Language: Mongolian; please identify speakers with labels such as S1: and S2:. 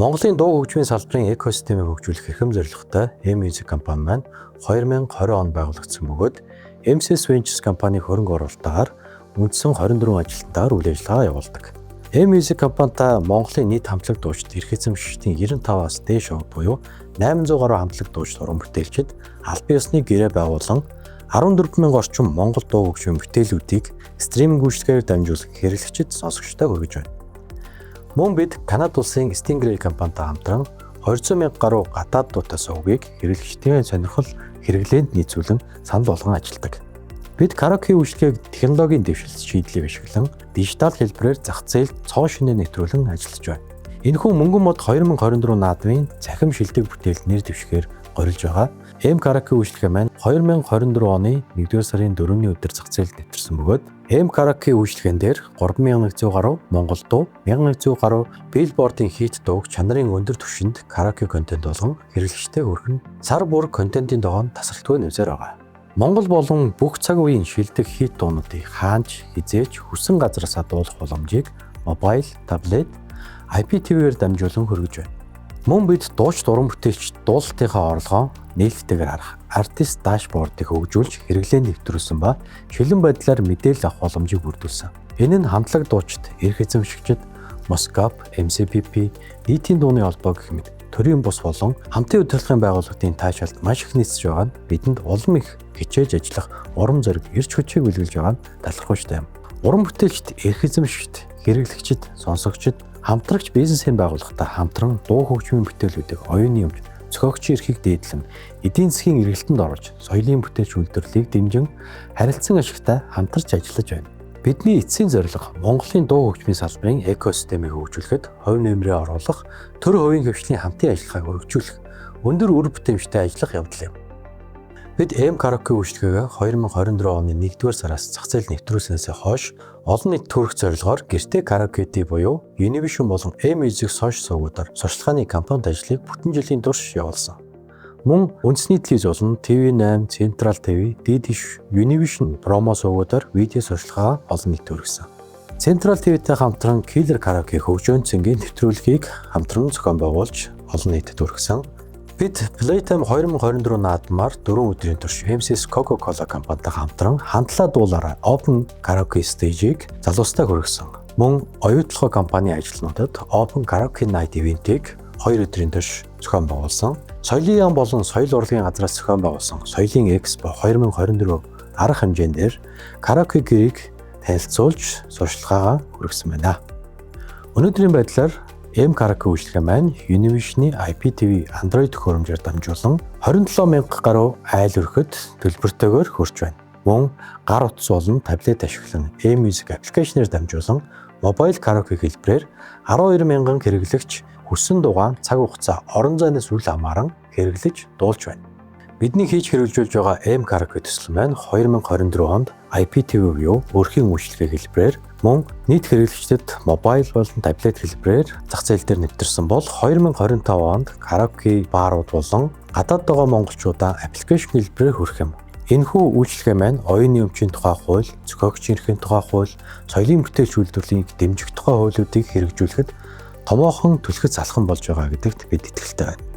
S1: Монголын дуу хөгжмийн салбарын экосистемийг хөгжүүлэх эрхэм зорилготой M Music компани маань 2020 онд байгуулагдсан бөгөөд MCS Ventures компани хөрөнгө оруулалтаар үндсэн 24 ажилтнаар үйл ажиллагаа явуулдаг. M Music компанитай Монголын нийт хамтлаг дуучид эрх эзэмшигчдийн 95-аас дээш хувь буюу 800 гаруй хамтлаг дуучид, уран бүтээлчид албан ёсны гэрээ байгуулан 14 мянга орчим Монгол дуу хөгжмийн бүтээлүүдийг стриминг үйлчилгээгээр дамжуулан хэрэглэгчид, сонсогчдод хүргэж байна. Мөн бид Канада улсын Stingray компанитай хамтран 200 мянга гаруй гадаад дуутай сувгийг хэрэглэгчдийн сонирхол хэрэглээнд нийцүүлэн санал болгон ажилладаг. Бид караоке үйлчилгээг технологийн дэвшилт шийдлийг ашиглан дижитал хэлбэрээр зах зээлд цоо шинээр нэвтрүүлэн ажиллаж байна. Энэхүү Мөнгөн мод 2024 наадмын цахим шилдэг бүтээл нэр дэвшихээр горилж байгаа. M Karaoke үйлчилгээ маань 2024 оны 1-р сарын 4-ний өдөр зах зээлд нэвтэрсэн бөгөөд M Karaoke үйлчилгээн дээр 3100 гаруй Монгол дуу, 1100 гаруй Billboard-ын хит дууг чанарын өндөр түвшинд караоке контент болгон хэрэглэгчдэд хүргэн сар бүр контентын тогоо нь тасралтгүй нэмсээр байгаа. Монгол болон бүх цаг үеийн шилдэг хит дуунуудыг хаана ч, хэзээ ч хүссэн газараасаа дуулах боломжийг мобайл, таблет, IPTV-ээр дамжуулан хүргэж байна. Мөн бид дуучид, уран бүтээлч дуулалтынхаа орлогоо нээлттэйгээр харах artist dashboard-ыг хөгжүүлж хэрэглээнд нэвтрүүлсэн ба шилэн байдлаар мэдээлэл авах боломжийг бүрдүүлсэн. Энэ нь хамтлаг дуучид, эрх эзэмшигчид, Moscap, MCPP, нийтийн дууны холбоо гэх мэт төрийн бус болон хамтын удирдлагын байгууллагын таашаалд маш их нийцэж байгаа нь бидэнд улам их хичээж ажиллах урам зориг, эрч хүчийг бэлгэлж байгаа нь талархууштай юм. Уран бүтээлчид, эрх эзэмшигчид, хэрэглэгчид, сонсогчид, хамтрагч бизнесийн байгууллагатай хамтран дуу хөгжмийн бүтээлүүдийг оюуны өмч, зохиогчийн эрхийг дээдлэн, эдийн засгийн эргэлтэнд оруулж, соёлын бүтээлч үйлдвэрлэлийг дэмжин харилцан ашигтай хамтарч ажиллаж байна. Бидний эцсийн зорилго Монголын дуу хөгжмийн салбарын экосистемийг хөгжүүлэхэд хувь нэмрээ оруулах, төр хувийн хэвшлийн хамтын ажиллагааг өргөжүүлэх, өндөр үр бүтээмжтэй ажиллах явдал юм. Бид M Karaoke үйлчилгээгээ 2024 оны 1-р сараас зах зээлд нэвтрүүлснээс хойш олон нийт хүрэх зорилгоор гэртээ караоке буюу Univision болон M Music social сувгуудаар сурталчилгааны кампанит ажлыг бүтэн жилийн турш явуулсан. Мөн үндэсний телевиз болон TV8, Central TV, DTH, Univision промо сувгуудаар видео сурталчилгаа олон нийт хүргэсэн. Central TV-тэй хамтран Killer Karaoke хөгжөөн цэнгийн нэвтрүүлгийг хамтран зохион байгуулж олон нийтэд хүргэсэн. Бид Playtime 2024 наадмаар 4 өдрийн турш MCS Coca-Cola компанитай хамтран "Хамтлаа дуулаарай" Open Karaoke Stage-ийг залуустаа хүргэсэн. Мөн Оюутолгой компани ажилтнуудад Open Karaoke Night event-ийг 2 өдрийн турш зохион байгуулсан. Соёлын яам болон соёл урлагийн газраас зохион байгуулсан Соёлын Экспо 2024 арга хэмжээн дээр караоке гэрийг танилцуулж сурталчилгаагаа хүргэсэн байна. Өнөөдрийн байдлаар M Karaoke үйлчилгээ маань Univision-ы IPTV Android төхөөрөмжөөр дамжуулан 27 мянга гаруй айл өрхөд төлбөртэйгээр хүрч байна. Мөн гар утас болон таблет ашиглан M Music application ээр дамжуулан mobile karaoke хэлбэрээр 12 мянган хэрэглэгч хүссэн дуугаа цаг хугацаа, орон зайнаас үл хамааран хэрэглэж дуулж байна. Бидний хийж хэрэгжүүлж байгаа M Karaoke төсөл маань 2024 онд IPTV буюу өрхийн үйлчилгээ хэлбэрээр, мөн нийт хэрэглэгчдэд мобайл болон таблет хэлбэрээр зах зээл дээр нэвтэрсэн бол 2025 онд караоке баарууд болон гадаад байгаа монголчуудаа application хэлбэрээр хүрэх юм. Энэхүү үйлчилгээ маань оюуны өмчийн тухай хууль, зохиогчийн эрхийн тухай хууль, соёлын бүтээлч үйлдвэрлэлийг дэмжих тухай хуулиудыг хэрэгжүүлэхэд томоохон түлхэц алхам болж байгаа гэдэгт бид итгэлтэй байна.